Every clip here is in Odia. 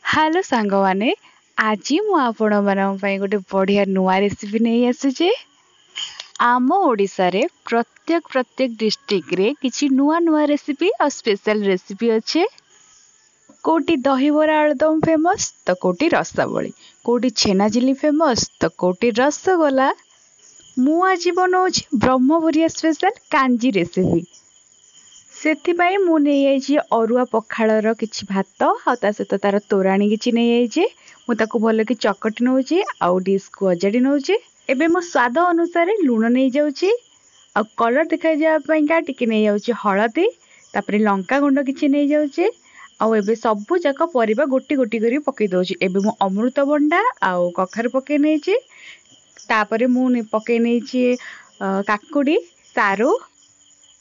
ହ୍ୟାଲୋ ସାଙ୍ଗମାନେ, ଆଜି ମୁଁ ଆପଣମାନଙ୍କ ପାଇଁ ଗୋଟେ ବଢ଼ିଆ ନୂଆ ରେସିପି ନେଇ ଆସିଛି। ଆମ ଓଡ଼ିଶାରେ ପ୍ରତ୍ୟେକ ପ୍ରତ୍ୟେକ ଡିଷ୍ଟ୍ରିକ୍ଟରେ କିଛି ନୂଆ ନୂଆ ରେସିପି ଆଉ ସ୍ପେଶାଲ ରେସିପି ଅଛି। କେଉଁଠି ଦହିବରା ଆଳୁଦମ ଫେମସ୍ ତ କେଉଁଠି ରସାବଳି, କେଉଁଠି ଛେନାଝିଲି ଫେମସ୍ ତ କେଉଁଠି ରସଗୋଲା। ମୁଁ ଆଜି ବନାଉଛି ବ୍ରହ୍ମପୁରିଆ ସ୍ପେଶାଲ କାଞ୍ଜି ରେସିପି। ସେଥିପାଇଁ ମୁଁ ନେଇଯାଇଛି ଅରୁଆ ପଖାଳର କିଛି ଭାତ ଆଉ ତା ସହିତ ତାର ତୋରାଣୀ କିଛି ନେଇଯାଇଛି। ମୁଁ ତାକୁ ଭଲକି ଚକଟି ନେଉଛି ଆଉ ଡିସ୍କୁ ଅଜାଡ଼ି ନେଉଛି। ଏବେ ମୁଁ ସ୍ୱାଦ ଅନୁସାରେ ଲୁଣ ନେଇଯାଉଛି ଆଉ କଲର୍ ଦେଖାଯିବା ପାଇଁକା ଟିକେ ନେଇଯାଉଛି ହଳଦୀ, ତାପରେ ଲଙ୍କା ଗୁଣ୍ଡ କିଛି ନେଇଯାଉଛି। ଆଉ ଏବେ ସବୁ ଯାକ ପରିବା ଗୋଟି ଗୋଟି କରି ପକାଇ ଦେଉଛି। ଏବେ ମୁଁ ଅମୃତଭଣ୍ଡା ଆଉ କଖାରୁ ପକାଇ ନେଇଛି। ତାପରେ ମୁଁ ପକାଇ ନେଇଛି କାକୁଡ଼ି, ସାରୁ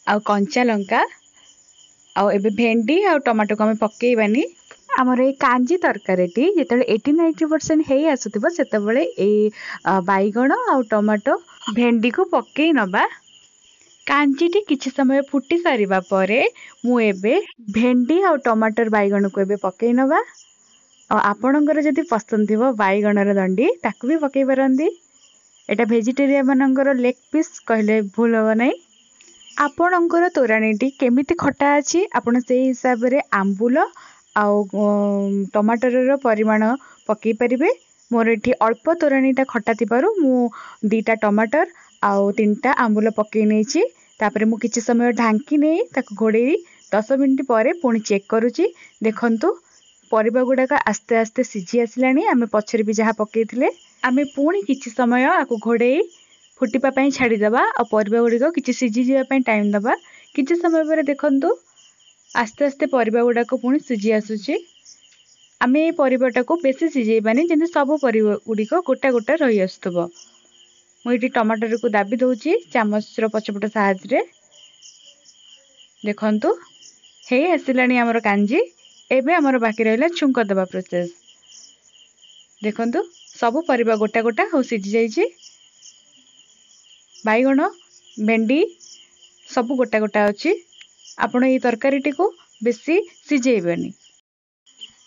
ଆଉ କଞ୍ଚା ଲଙ୍କା। ଆଉ ଏବେ ଭେଣ୍ଡି ଆଉ ଟମାଟୋକୁ ଆମେ ପକାଇବାନି। ଆମର ଏଇ କାଞ୍ଜି ତରକାରୀଟି ଯେତେବେଳେ 80-90% ହେଇ ଆସୁଥିବ, ସେତେବେଳେ ଏଇ ବାଇଗଣ ଆଉ ଟମାଟୋ ଭେଣ୍ଡିକୁ ପକାଇ ନେବା। କାଞ୍ଜିଟି କିଛି ସମୟ ଫୁଟି ସାରିବା ପରେ ମୁଁ ଏବେ ଭେଣ୍ଡି ଆଉ ଟମାଟର ବାଇଗଣକୁ ଏବେ ପକାଇ ନେବା। ଆଉ ଆପଣଙ୍କର ଯଦି ପସନ୍ଦ ଥିବ ବାଇଗଣର ଦଣ୍ଡି, ତାକୁ ବି ପକାଇ ପାରନ୍ତି। ଏଇଟା ଭେଜିଟେରିଆନ୍ ମାନଙ୍କର ଲେଗ୍ ପିସ୍ କହିଲେ ଭୁଲ ହେବ ନାହିଁ। ଆପଣଙ୍କର ତୋରାଣୀଟି କେମିତି ଖଟା ଅଛି, ଆପଣ ସେଇ ହିସାବରେ ଆମ୍ବୁଲ ଆଉ ଟମାଟରର ପରିମାଣ ପକାଇ ପାରିବେ। ମୋର ଏଠି ଅଳ୍ପ ତୋରାଣୀଟା ଖଟା ଥିବାରୁ ମୁଁ 2ଟା ଟମାଟର ଆଉ 3ଟା ଆମ୍ବୁଲ ପକାଇ ନେଇଛି। ତାପରେ ମୁଁ କିଛି ସମୟ ଢାଙ୍କି ନେଇ ତାକୁ ଘୋଡ଼େଇ 10 ମିନିଟ୍ ପରେ ପୁଣି ଚେକ୍ କରୁଛି। ଦେଖନ୍ତୁ, ପରିବା ଗୁଡ଼ାକ ଆସ୍ତେ ଆସ୍ତେ ସିଝି ଆସିଲାଣି। ଆମେ ପଛରେ ବି ଯାହା ପକାଇଥିଲେ, ଆମେ ପୁଣି କିଛି ସମୟ ଆକୁ ଘୋଡ଼େଇ ଫୁଟିବା ପାଇଁ ଛାଡ଼ିଦେବା ଆଉ ପରିବା ଗୁଡ଼ିକ କିଛି ସିଝିଯିବା ପାଇଁ ଟାଇମ୍ ଦେବା। କିଛି ସମୟ ପରେ ଦେଖନ୍ତୁ, ଆସ୍ତେ ଆସ୍ତେ ପରିବା ଗୁଡ଼ାକ ପୁଣି ସିଝି ଆସୁଛି। ଆମେ ଏଇ ପରିବାଟାକୁ ବେଶୀ ସିଝେଇବାନି, ଯେମିତି ସବୁ ପରିବା ଗୁଡ଼ିକ ଗୋଟା ଗୋଟା ରହି ଆସୁଥିବ। ମୁଁ ଏଇଠି ଟମାଟରକୁ ଦାବି ଦେଉଛି ଚାମଚର ପଛପଟ ସାହାଯ୍ୟରେ। ଦେଖନ୍ତୁ, ହେଇ ଆସିଲାଣି ଆମର କାଞ୍ଜି। ଏବେ ଆମର ବାକି ରହିଲା ଛୁଙ୍କ ଦେବା ପ୍ରୋସେସ୍। ଦେଖନ୍ତୁ, ସବୁ ପରିବା ଗୋଟା ଗୋଟା ଆଉ ସିଝି ଯାଇଛି। ବାଇଗଣ, ଭେଣ୍ଡି ସବୁ ଗୋଟା ଗୋଟା ଅଛି। ଆପଣ ଏଇ ତରକାରୀଟିକୁ ବେଶୀ ସିଝେଇବେନି।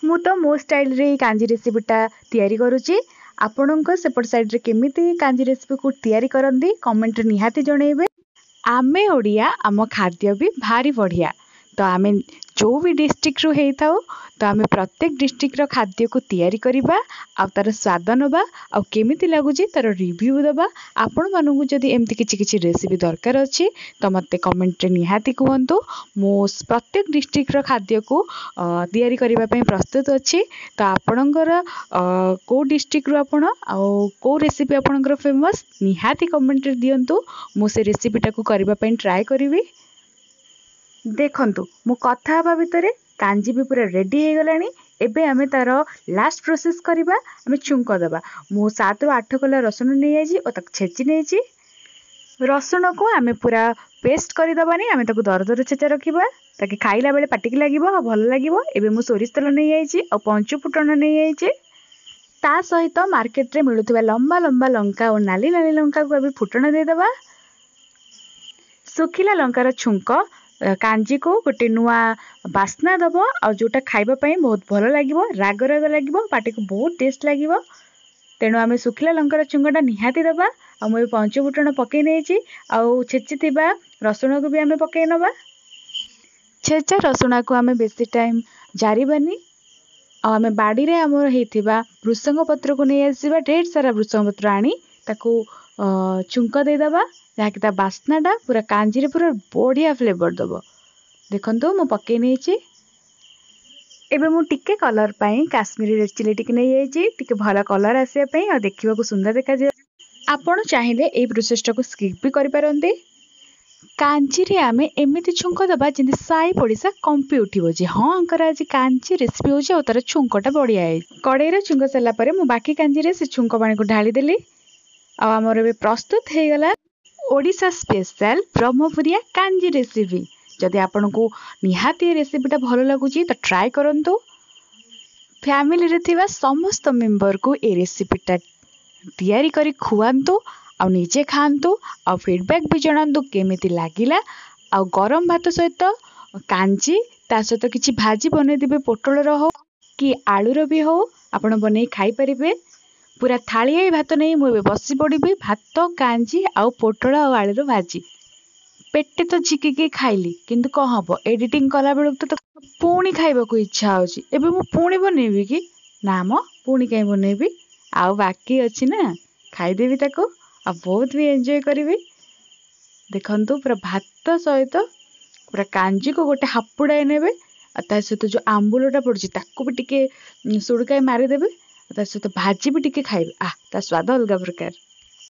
ମୁଁ ତ ମୋ ଷ୍ଟାଇଲରେ ଏଇ କାଞ୍ଜି ରେସିପିଟା ତିଆରି କରୁଛି। ଆପଣଙ୍କ ସେପଟ ସାଇଡ଼ରେ କେମିତି କାଞ୍ଜି ରେସିପିକୁ ତିଆରି କରନ୍ତି, କମେଣ୍ଟରେ ନିହାତି ଜଣାଇବେ। ଆମେ ଓଡ଼ିଆ, ଆମ ଖାଦ୍ୟ ବି ଭାରି ବଢ଼ିଆ। ତ ଆମେ ଯେଉଁ ବି ଡିଷ୍ଟ୍ରିକ୍ଟରୁ ହେଇଥାଉ, ତ ଆମେ ପ୍ରତ୍ୟେକ ଡିଷ୍ଟ୍ରିକ୍ଟର ଖାଦ୍ୟକୁ ତିଆରି କରିବା ଆଉ ତା'ର ସ୍ୱାଦ ନେବା ଆଉ କେମିତି ଲାଗୁଛି ତା'ର ରିଭ୍ୟୁ ଦେବା। ଆପଣମାନଙ୍କୁ ଯଦି ଏମିତି କିଛି କିଛି ରେସିପି ଦରକାର ଅଛି, ତ ମୋତେ କମେଣ୍ଟରେ ନିହାତି କୁହନ୍ତୁ। ମୁଁ ପ୍ରତ୍ୟେକ ଡିଷ୍ଟ୍ରିକ୍ଟର ଖାଦ୍ୟକୁ ତିଆରି କରିବା ପାଇଁ ପ୍ରସ୍ତୁତ ଅଛି। ତ ଆପଣଙ୍କର କେଉଁ ଡିଷ୍ଟ୍ରିକ୍ଟରୁ ଆପଣ ଆଉ କେଉଁ ରେସିପି ଆପଣଙ୍କର ଫେମସ୍, ନିହାତି କମେଣ୍ଟରେ ଦିଅନ୍ତୁ। ମୁଁ ସେ ରେସିପିଟାକୁ କରିବା ପାଇଁ ଟ୍ରାଏ କରିବି। ଦେଖନ୍ତୁ, ମୁଁ କଥା ହେବା ଭିତରେ କାଞ୍ଜି ବି ପୁରା ରେଡ଼ି ହେଇଗଲାଣି। ଏବେ ଆମେ ତା'ର ଲାଷ୍ଟ ପ୍ରୋସେସ୍ କରିବା, ଆମେ ଛୁଙ୍କ ଦେବା। ମୁଁ 7ରୁ 8 କଲା ରସୁଣ ନେଇଯାଇଛି ଓ ତାକୁ ଛେଚି ନେଇଛି। ରସୁଣକୁ ଆମେ ପୁରା ପେଷ୍ଟ କରିଦେବାନି, ଆମେ ତାକୁ ଦର ଦର ଛେଚା ରଖିବା, ତାକି ଖାଇଲା ବେଳେ ପାଟିକି ଲାଗିବ ଆଉ ଭଲ ଲାଗିବ। ଏବେ ମୁଁ ସୋରିଷ ତେଲ ନେଇଯାଇଛି ଆଉ ପଞ୍ଚୁ ଫୁଟଣ ନେଇଯାଇଛି। ତା ସହିତ ମାର୍କେଟରେ ମିଳୁଥିବା ଲମ୍ବା ଲମ୍ବା ଲଙ୍କା ଓ ନାଲି ନାଲି ଲଙ୍କାକୁ ଏବେ ଫୁଟଣ ଦେଇଦେବା। ଶୁଖିଲା ଲଙ୍କାର ଛୁଙ୍କ କାଞ୍ଜିକୁ ଗୋଟେ ନୂଆ ବାସ୍ନା ଦେବ ଆଉ ଯେଉଁଟା ଖାଇବା ପାଇଁ ବହୁତ ଭଲ ଲାଗିବ, ରାଗ ରାଗ ଲାଗିବ, ପାଟିକୁ ବହୁତ ଟେଷ୍ଟ ଲାଗିବ। ତେଣୁ ଆମେ ଶୁଖିଲା ଲଙ୍କାର ଛୁଙ୍କଟା ନିହାତି ଦେବା। ଆଉ ମୁଁ ଏବେ ପଞ୍ଚୁ ଫୁଟଣ ପକାଇ ନେଇଛି ଆଉ ଛେଚିଥିବା ରସୁଣକୁ ବି ଆମେ ପକାଇ ନେବା। ଛେଚା ରସୁଣକୁ ଆମେ ବେଶୀ ଟାଇମ୍ ଜାରିବାନି। ଆଉ ଆମେ ବାଡ଼ିରେ ଆମର ହେଇଥିବା ଭୃସଙ୍ଗ ପତ୍ରକୁ ନେଇ ଆସିବା। ଢେର ସାରା ଭୃସଙ୍ଗ ପତ୍ର ଆଣି ତାକୁ ଛୁଙ୍କ ଦେଇଦେବା, ଯାହାକି ତା ବାସ୍ନାଟା ପୁରା କାଞ୍ଜିରେ ପୁରା ବଢ଼ିଆ ଫ୍ଲେଭର୍ ଦେବ। ଦେଖନ୍ତୁ, ମୁଁ ପକାଇ ନେଇଛି। ଏବେ ମୁଁ ଟିକେ କଲର୍ ପାଇଁ କାଶ୍ମୀରୀ ରେଡ଼୍ ଚିଲି ଟିକେ ନେଇଯାଇଛି, ଟିକେ ଭଲ କଲର୍ ଆସିବା ପାଇଁ ଆଉ ଦେଖିବାକୁ ସୁନ୍ଦର ଦେଖାଯିବ। ଆପଣ ଚାହିଁଲେ ଏଇ ପ୍ରୋସେସ୍ଟାକୁ ସ୍କିପ୍ ବି କରିପାରନ୍ତି। କାଞ୍ଜିରେ ଆମେ ଏମିତି ଛୁଙ୍କ ଦେବା ଯେମିତି ସାହି ପଡ଼ିଶା କମ୍ପି ଉଠିବ ଯେ ହଁ, ଆଙ୍କର ଆଜି କାଞ୍ଜି ରେସିପି ହେଉଛି ଆଉ ତା'ର ଛୁଙ୍କଟା ବଢ଼ିଆ ହେଇଛି। କଡ଼େଇରେ ଛୁଙ୍କ ସାରିଲା ପରେ ମୁଁ ବାକି କାଞ୍ଜିରେ ସେ ଛୁଙ୍କ ପାଣିକୁ ଢାଳିଦେଲି ଆଉ ଆମର ଏବେ ପ୍ରସ୍ତୁତ ହେଇଗଲା ଓଡ଼ିଶା ସ୍ପେଶାଲ ବ୍ରହ୍ମପୁରିଆ କାଞ୍ଜି ରେସିପି। ଯଦି ଆପଣଙ୍କୁ ନିହାତି ଏ ରେସିପିଟା ଭଲ ଲାଗୁଛି, ତ ଟ୍ରାଏ କରନ୍ତୁ। ଫ୍ୟାମିଲିରେ ଥିବା ସମସ୍ତ ମେମ୍ବରକୁ ଏ ରେସିପିଟା ତିଆରି କରି ଖୁଆନ୍ତୁ ଆଉ ନିଜେ ଖାଆନ୍ତୁ ଆଉ ଫିଡ଼ବ୍ୟାକ୍ ବି ଜଣାନ୍ତୁ କେମିତି ଲାଗିଲା। ଆଉ ଗରମ ଭାତ ସହିତ କାଞ୍ଜି, ତା ସହିତ କିଛି ଭାଜି ବନେଇଦେବେ, ପୋଟଳର ହଉ କି ଆଳୁର ବି ହଉ, ଆପଣ ବନେଇ ଖାଇପାରିବେ। ପୁରା ଥାଳିଆଏ ଭାତ ନେଇ ମୁଁ ଏବେ ବସି ପଡ଼ିବି, ଭାତ, କାଞ୍ଜି ଆଉ ପୋଟଳ ଆଉ ଆଳୁର ଭାଜି। ପେଟେ ତ ଝିକିକି ଖାଇଲି, କିନ୍ତୁ କ'ଣ ହେବ, ଏଡ଼ିଟିଂ କଲାବେଳକୁ ତ ପୁଣି ଖାଇବାକୁ ଇଚ୍ଛା ହେଉଛି। ଏବେ ମୁଁ ପୁଣି ବନେଇବି କି? ନା ମ, ପୁଣି କାହିଁ ବନେଇବି, ଆଉ ବାକି ଅଛି ନା, ଖାଇଦେବି ତାକୁ ଆଉ ବହୁତ ବି ଏନ୍ଜୟ କରିବି। ଦେଖନ୍ତୁ, ପୁରା ଭାତ ସହିତ ପୁରା କାଞ୍ଜିକୁ ଗୋଟେ ହାପୁଡ଼ାଏ ନେବେ, ଆଉ ତା ସହିତ ଯେଉଁ ଆମ୍ବୁଲଟା ପଡ଼ୁଛି ତାକୁ ବି ଟିକେ ସୁଡ଼ୁକାଏ ମାରିଦେବେ, ଆଉ ତା ସହିତ ଭାଜି ବି ଟିକେ ଖାଇବେ। ଆ ତା ସ୍ୱାଦ ଅଲଗା ପ୍ରକାର।